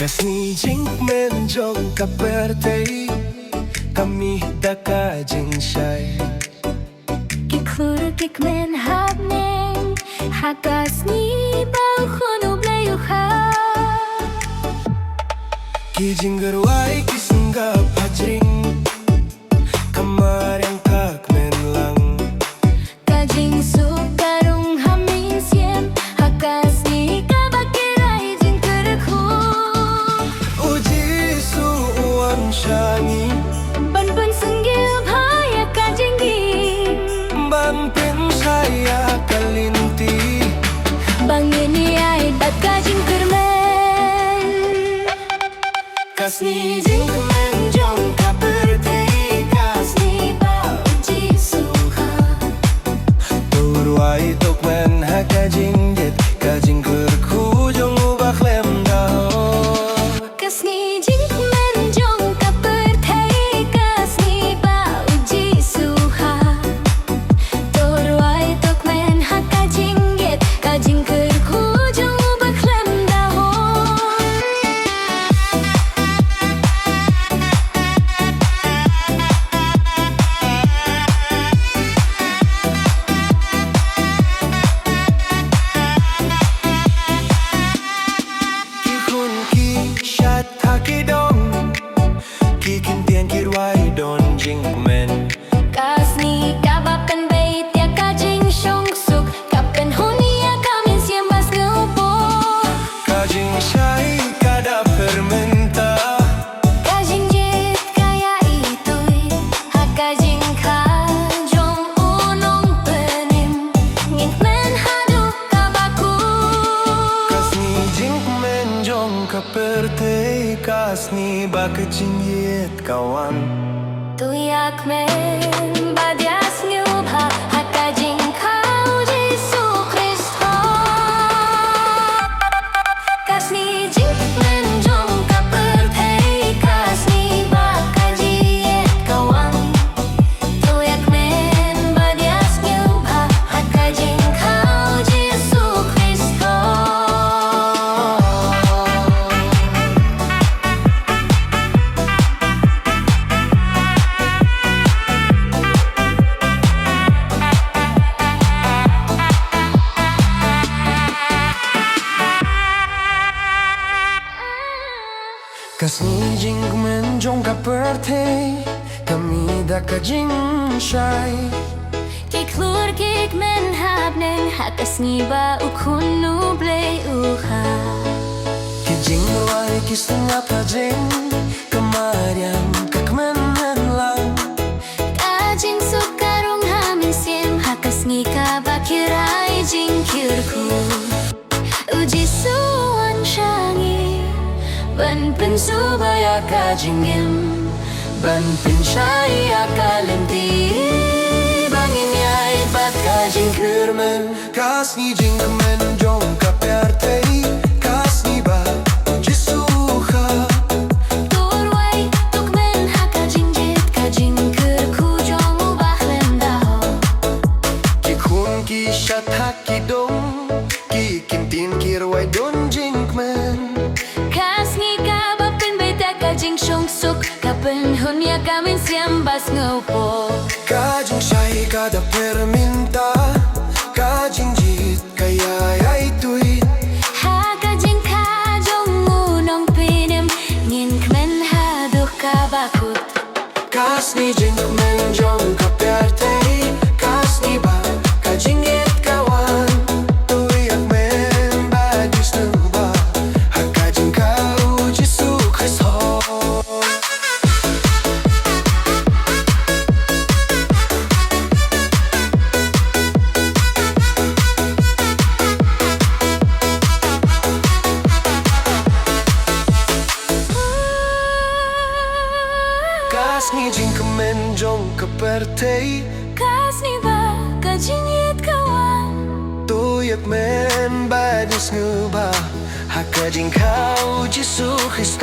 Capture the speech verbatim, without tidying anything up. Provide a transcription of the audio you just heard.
Ka sngi jingkmen jong ka pyrthei ka mih da ka jingshai. Ki khlur ki kmen hapdeng ha ka sngi ba u Khun U Blei u kha. Ki jingrwai ki sngap hapdeng ka mariang ka kmen lang. Ka jingsuk ka rung ha mynsiem ha ka sngi kaba ki rai jingkyrkhu. U Jisu u wan sha ngi ban pynsngewbha ïa ka jingim, ban pynshai ïa ka lynti ba ngin ïaid bad ka jingkyrmen. Ka sngi jingkmen jong ka pyrthei ka sngi ba u Jisu u kha. To rwai to kmen ha ka jingjied ka jingkyrkhu jong u ba khlem da hok. Ka sngi jingkmen jong ka pyrthei ka sngi ba u Jisu u kha. To rwai to kmen ha ka jingjied ka jingkyrkhu jong u ba khlem da hok. Ki khun ki shad ha ki dong, ki kyntien ki rwai don jingkmen. Ka sngi kaba pynbeit ïa ka jingshongsuk ka pynhun ïa ka mynsiem ba sngewbha. Ka jingshai ka da pyrmynta. Ka jingjied ka ïai tuid ha ka jingkha jong u Nongpynim. Ngin kmen haduh kaba kut. Ka sngi jingkmen jong ka pyrthei ka sngi ba ka jingjied ka wan. To ïa kmen bad ïa sngewbha ha ka jingkha u Jisu Khrist. Ka sngi jingkmen jong ka pyrthei ka sngi ba ka jingjied ka wan. To ïa kmen bad ïa sngewbha ha ka jingkha u Jisu Khrist. Ka sngi jingkmen jong ka pyrthei ka mih da ka jingshai. Ki khlur ki kmen ha bneng ha ka sngi ba u Khun U Blei u kha. Ki jingrwai ki sngap ha jing ka mariang ka kmen lang. Ka jingsuk ka rung ha mynsiem ha ka sngi kaba ki rai jingkyrkhu. U Jisu u wan sha ngi ban pynsuba ïa ka jingim, ban pynshai ïa ka lynti ba ngin ïaid bad ka jingkyrmen. Ka sngi jingkmen jong ka pyrthei ka sngi ba u Jisu u kha. To rwai to kmen ha ka jingjied ka jingkyrkhu jong u ba khlem da hok. Ki khun ki shad ha ki dong, ki kyntien ki rwai don jingkmen. Ka sngi kaba pynbeit ïa ka jingshongsuk ka pynhun ïa ka mynsiem ba sngewbha. Ka jingshai ka da pyrmynta, ka jingjied ka ïai tuid. Ha ka jingkha jong u Nongpynim ngin kmen haduh kaba kut. Ka sngi jingkmen jong ka pyrthei ka sngi ba ka jingjied ka wan. To ïa kmen bad ïa sngewbha ha ka jingkha u Jisu Khrist. Ka sngi jingkmen jong ka pyrthei ka sngi ba ka jingjied ka wan. To ïa kmen bad ïa sngewbha ha ka jingkha u Jisu Khrist.